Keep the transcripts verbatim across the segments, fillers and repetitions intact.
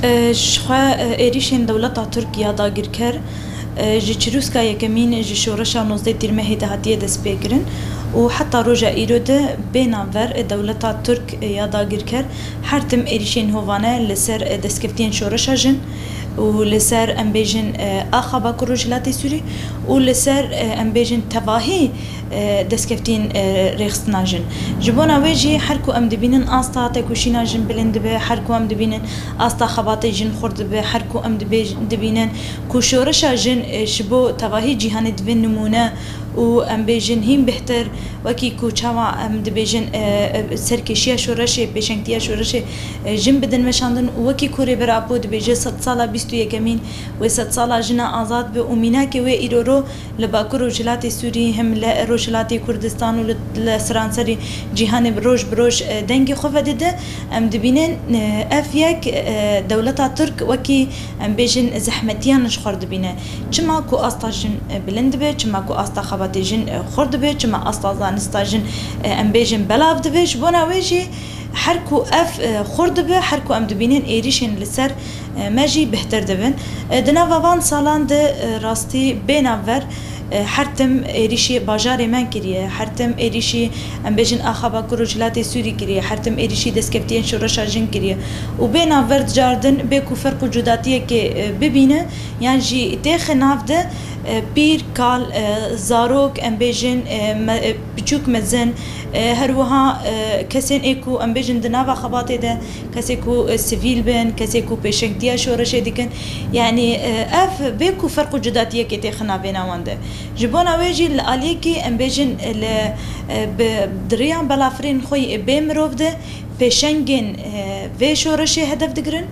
E, ji xwe, e, êrîşên dewleta Tirk ya dagirker, e, ji çirûska yekemîn ji şoreşa nozdeh Tîrmehê de hatiye destpêkirin û heta roja îro de bê navber, e, dewleta Tirk, e, ya dagirker her tim êrîşên hovane li ser, e, destkeftiyên şoreşa jin û li ser, em bêjin, e, axa Bakur Rojhilatê Sûrî û li ser, e, em bêjin, tevahî e, destkeftiyên, e, rêxistina jin. Ji bona wê jî her ku em dibînin asta tekoşîna jin bilind dibe, her ku em dibînin asta xebatê jin xurt dibe, her ku em dibê-, dibînin ku şoreşa jin, e, ji bo tevahî cîhanê divê nimûne û em bêjin hîn bêhtir, wekî ku çawa em dibêjin, e, e, serkêşiya şoreşê, pêşengtiya şoreşê, e, jin bidin meşandin û wekî ku Rêber Apo dibêje sedsala bîst û yekemîn wê sedsala jina azad be û mînakê wê îroro li Bakur Rojhilatê Sûrî, him li Rojhilatê Kurdistan û li, li seranserî cîhanê roj bi roj, e, dengê xwe vedide. Em dibînin, e, ev yek, e, dewleta Tirk wekî, em bêjin, zehmetiyan ji xwe re dibîne. Çima ku asta jin, e, bilind dibe, çima ku asta xebatê jin, e, xurt dibe, çima asta zanista jin, e, em bêjin, belav dibe, ji bona wê jî her ku ev, e, xurt dibe, her ku em dibînin êrîşên li ser e, me jî bêhtir dibin. E, di nava van salan de, e, rastî bê navber, e, her tim êrîşî bajarê me kiriye, her tim êrîşî, em bêjin, axa Bakur Rojhilatê Sûrî kiriye, her tim êrîşî destkeftiyên şoreşa jin kiriye û bê navber dicardin bê ku ferq û cudatiyekê, e, bibîne yan jî têxe nav de, e, pîr, kal, e, zarok, em bêjin, e, me-, e, biçûk mezin, e, her wiha, e, kesên ê ku em bêjin di nava xebatê de, kesê ku, e, sivîl bin, kesê ku pêşengtiya şoreşê dikin. Yanî, e, ev bê ku ferq û cudatiyekê têxe navêna wan de. Ji bona wê jî li aliyekî em bêjin, e, li, e, bi, di riya belafirên xwe yê bê mirov de pêşengên, e, vê şoreşê hedef digirin.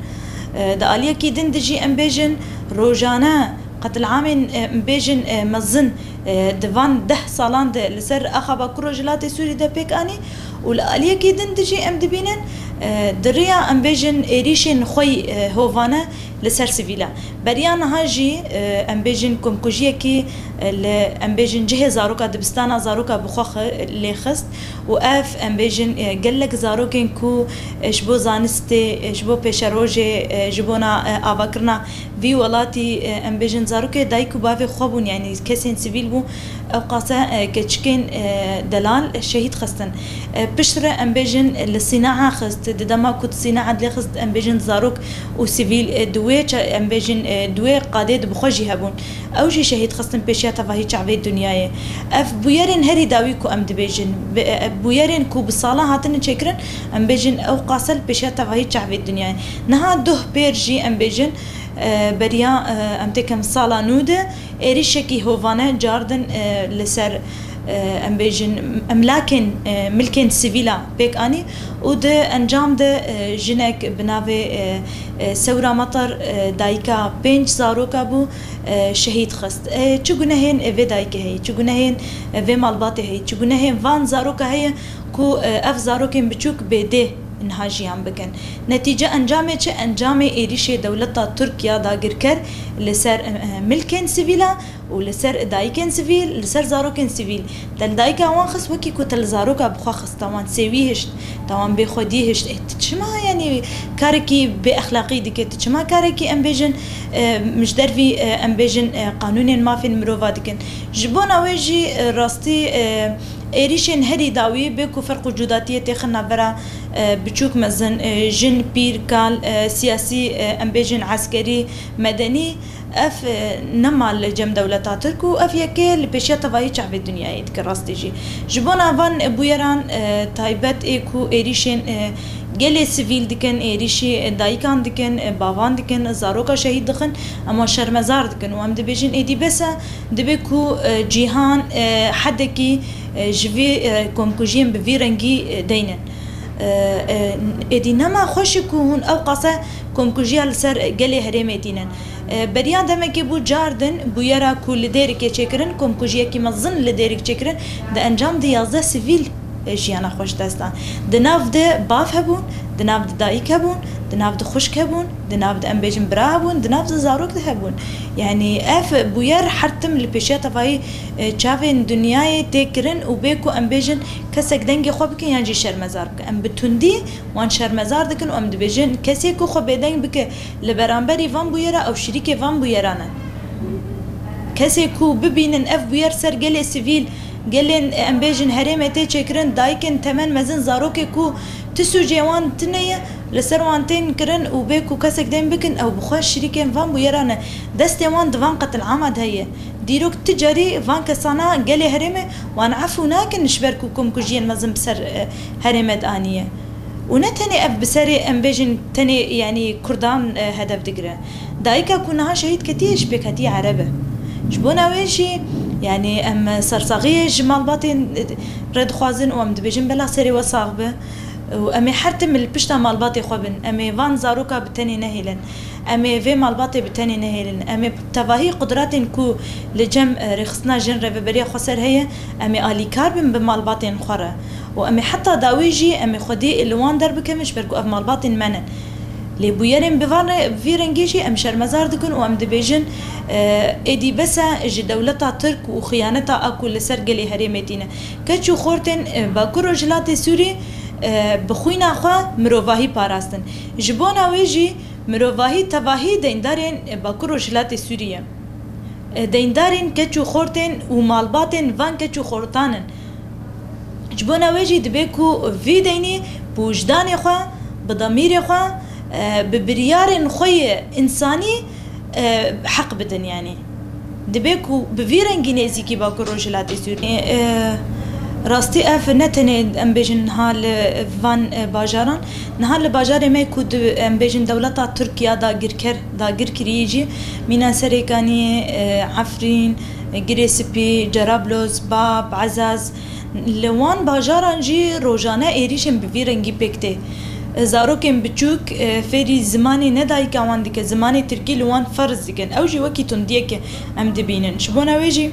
E, di aliyekî din de jî em bêjin rojane qetilamên, e, em bêjin, e, mezin, e, di van deh salan de li ser axa Bakur Rojhilatê Sûrî de pêk anî û li aliyekî din de jî em dibînin, e, di riya, em bêjin, êrîşên xwe yî, e, hovane li ser sivîlan. Beriya niha jî, e, em bêjin komkujiyekî, e, li, em bêjin, cihê zaroka, dibistana zaroka bi xwe xi-, lê xist û ev, em bêjin, e, gelek zarokên ku, e, ji bo zanistê, e, ji bo pêşerojê, e, ji bona, e, avakirina vî welatî, e, em bêjin, zarokê dayik û bavê xwe bûn, yanî kesên sivîl bû, ew qase, e, keçikên, e, delal şehîd xistin. E, piştre, em bêjin, li Sînaa xist, di dema ku di Sînaa dilê xist, em bêjin, zarok û sivîl, e, di wê ça-, em bêjin, e, di wê qadê de bi xwe jî hebûn. Ew jî şehîd xistin pêşiya tevahî çavê dinyayê. Ev bûyerên herî dawî ku em dibêjin, bi, e, bûyerên ku bi salan hatine çêkirin, em bêjin, ew qase li pêşiya tevahî çavê dinyayê. Niha doh pêr jî, em bêjin, e, beriya, e, em têkin sala nû de êrîşekî hovane cardin, e, li ser, e, em bêjin, emlakên, e, milkên sivîla pêk anî û di encam de, e, jinek bi navê, e, e, Sewra Meter, e, dayika pênc zaroka bû, e, şehîd xist. E, çi gunehên, e, vê dayikê heye, çi gunehên, e, vê malbatê heye, çi gunehên van zaroka heye ku, e, ev zarokên biçûk bê dê niha jiyan bikin. Netîce encamê çi? Encamê êrîşê dewleta Tirk ya dagirker li ser, e, e, milkên sivîla û li ser dayikên sivîl, li ser zarokên sivîl. Te li dayika wan xist wekî ku te li zaroka bi xwe xist, te wan sêwî hişt, te wan bêxwedî hişt. E, tu çima, yanî, karekî bêexlaqî dike? Tu çima karekî, em bêjin, e, ji dervî, e, em bêjin, e, qanûnên mafên mirova dikin? Ji bona wê jî, e, rastî, e, êrîşên herî dawî bê ku ferq û cudatiyê têxin navbera, e, biçûk mezin, e, jin, pîr, kal, e, siyasî, e, em bêjin eskerî, medenî, ev, e, nema li cem dewleta Tirk û ev yekê li pêşiya tevahî çavê dinyayê dike rastî jî. Ji bona van, e, bûyeran, e, taybet ê ku êrîşên, e, gelê sivîl dikin, êrîşî, e, dayikan dikin, e, bavan dikin, zaroka şehîd dixin, ema şermezar dikin û em dibêjin êdî bes e, dibe ku, e, cîhan, e, hedekî, e, ji vî, e, komkujiyên bi vî rengî, e, deynin. E, e, êdî nema xweş e ku hûn ew qase komkujiya li ser gelê herêmê tînin. E, beriya demekê bû cardin bûyera ku li Dêrikê çêkirin, komkujiyekî mezin li Dêrik çêkirin, di encam de yazdeh sivîl, jiyana xwe ji dest dan. Di nav de bav hebûn, di nav de dayik hebûn, di nav de xwişk hebûn, di nav de em bêjin bira hebûn, di nav de zarok de hebûn. Yanî ev bûyer her tim li pêşiya tevahî, e, çavên dinyayê tê kirin û bê ku em bêjin kesek dengê xwe bikin yan jî şermezar bikin. Em bi tundî wan şermezar dikin û em dibêjin kesê ku xwe bêdeng bike li beramberî van bûyera ew şirîkê van bûyeran e. Kesê ku bibînin ev bûyer ser gelê sivîl, gelên, em bêjin, herêmê tê çêkirin, dayikên temen mezin, zarokê ku ti sûcê wan tune ye, li ser wan tên kirin û bê ku kesek deyn bikin, ew bi xwe şirîkên van bûyeran e. Destê wan di van qetilama de heye. Dîrok ti carî van kesana gelê herêmê wan efû nakin ji ber ku komkujiyên mezin bi ser, e, herêmê de aniye. Û ne tenê ev bi serê, em bêjin, tenê, yanî Kurdan, e, hedef digire. Dayika ku niha şehîd ketiye ji pêkhatiyê Ereb e. Ji bona wê jî, yanî em sersaxiyê ji malbatên, e, re dixwazin û em dibêjin bela serê we sax be. Û em ê her tim li pişta malbatê xwe bin. Em ê van zaroka bi tenê nehêlin. Em ê vê malbatê bi tenê nehêlin. Em ê tevahî qudretên ku li cem, e, rêxistina jin rêveberiya xweser heye, em ê alîkar bin bi malbatên xwe re. Û em ê heta dawî jî em ê xwedî li wan derbikevin, ji ber ku ev malbatên me ne. Lê bûyerên bi van re-, vî rengî jî em şermezar dikin û em dibêjin, e, êdî bes e ji dewleta Tirk û xiyaneta a ku li ser gelê herêmê tîne. Keç û xortên, e, Bakur Rojhilatê Sûrî, e, bi xwîna xwe mirovahî parastin. Ji bona wê jî mirovahî tevahî deyndarên, e, Bakur Rojhilatê Sûrî ye. E, deyndarên keç û xortên û malbatên van keç û xortan in. Ji bona wê jî dibe ku vî deynî bi wijdanê xwe, bi demîrê xwe, e, bi biryarên xwe yê însanî, e, heq bidin, yanî. Dibe ku bi vî rengî nêzîkî Bakur Rojhilatê Sûriyê. E, rastî ev ne tenê, em bêjin, niha li van, e, bajaran, niha li bajarê me ku di, em bêjin, dewleta Tirk ya dagirker, dagir kirî jî, mîna Serêkaniyê, e, Efrîn, e, Girê Spî, Cerablos, Bab, Ezaz, li wan bajaran jî rojane êrîşên bi vî rengî pêk tê. E, zarokên biçûk, e, fêrî zimanê ne dayika wan dike, zimanê tirkî li wan ferz dikin. Ew jî wekî tundiyekê em dibînin. Ji bona wê jî,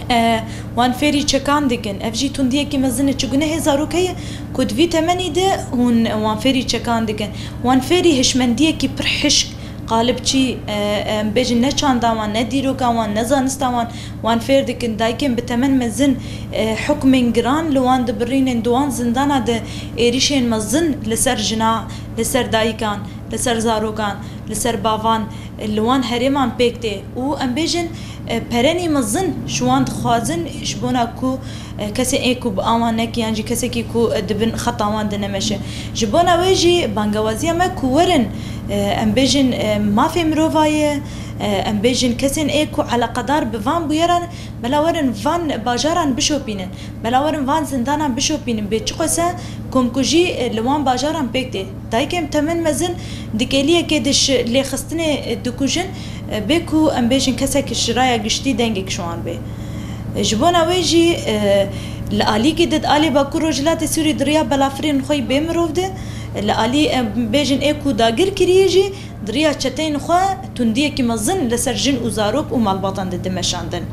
e, wan fêrî çekan dikin. Ev jî tundiyekî mezin e. Çi gunehê zarok heye ku di vî temenî de hûn wan fêrî çekan dikin? Wan fêrî hişmendiyekî pir hişk, qalibçî, e, em bêjin, ne çanda wan, ne dîroka wan, ne zanista wan, wan fêr dikin. Dayikên bi temen mezin, e, hukmên giran li wan dibirînin, di wan zindana de êrîşên mezin li ser jina, li ser dayikan, li ser zarokan, li ser bavan, e, li wan herêman pêk tê. Û em bêjin, e, perenî mezin ji wan dixwazin, ji bona ku, e, kesên ê ku bi awan neke yan jî kesekî ku, e, di bin xeta wan de nemeşe. Ji bona wê jî bangewaziya me ku werin, e, em bêjin, e, mafê mirovaye, e, em bêjin kesên ê ku eleqedar bi van bûyeran, bela werin van bajaran bişopînin, bela werin van zindanan bişopînin, bê çiqas e komkujî, e, li wan bajaran pêk tê. Dayikên temin mezin di kêliyekê de ji lêxistinê, e, dikujin, e, bê ku em bêjin kesek ji raya giştî dengek ji wan bê. E, ji bona wê jî, e, li alîkî de di alî Bakur Rojhilatê Sûrî di riya belafirên xwe yî bê mirov de, e, li alî, em bêjin, ê ku dagir kiriye jî di riya çeteyên xwe tundiyekî mezin li ser jin û zarok û malbatan dide meşandin.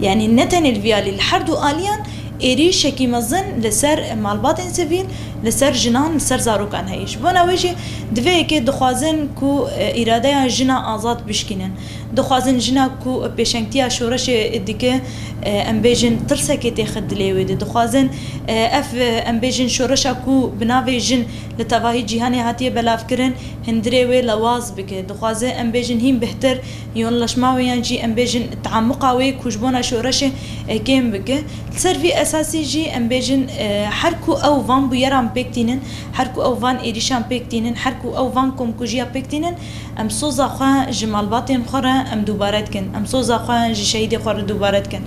Yanî ne tenê li vî alî, li her du aliyan êrîşekî mezin li ser malbatên sivîl, li ser jinan, li ser zarokan heye. Ji bona wê jî di vê yekê dixwazin ku, e, îradeya jina azad bişkînin. Dixwazin jina ku pêşengtiya şoreşê dike, e, em bêjin, tirsekê têxe dilê wê de. Dixwazin, e, ev, e, em bêjin, şoreşa ku bi navê jin li tevahî cîhanê hatiye belavkirin, hundirê wê lewaz bike. Dixwaze, em bêjin, hîn bihtir yonlaşma wê yan jî, em bêjin, teamuqa wê ku ji bona şoreşê, e, kêm bike. Li ser vî esasî jî, em bêjin, e, her ku ew van bûyeran pêk tînin, her ku ew van êrîşan pêk tînin, her ku ew van komkujiya pêk tînin, em soza xwe ji malbatên xwe re em dubare dikin. Em soza xwe ji şehîdê xwe re dubare dikin.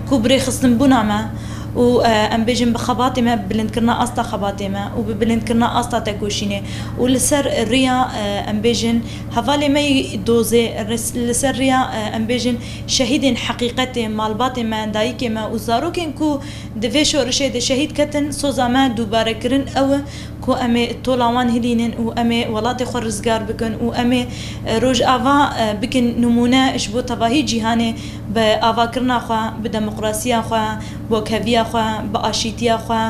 Ku bi rêxistinbûna me û, e, em bêjin, bi xebatê me, bilindkirina asta xebatê me û bi bilindkirina asta tekoşînê û li ser riya, e, em bêjin, hevalê me yî dozê, ris-, li ser riya, e, em bêjin, şehîdên heqîqetê, malbatê me, dayikê me û zarokên ku di vê şorişê de şehîd ketin, soza me dubarekirin ew e ku em ê tola wan hilînin û em ê welatê xwe rizgar bikin û em ê, e, Rojava, e, bikin nimûne ji bo tevahî cîhanê bi avakirina xwe, bi demokrasiya xwe, bi wekheviya xwe, bi aşîtiya xwe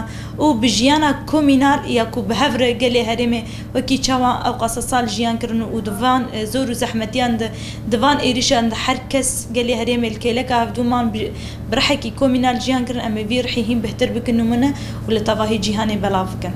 û bi jiyana komînal ya ku bi hev re gelê herêmê wekî çawa ew qasa sal jiyan kirin û di van, e, zor û zehmetiyan de, di van êrişan de her kes gelê herêmê li kêleka hevdû man bi, bi rihekî komînal jiyan kirin, em ê vî rihî hîn bihtir bikin nûmûne û li tevahî cîhanê belav bikin.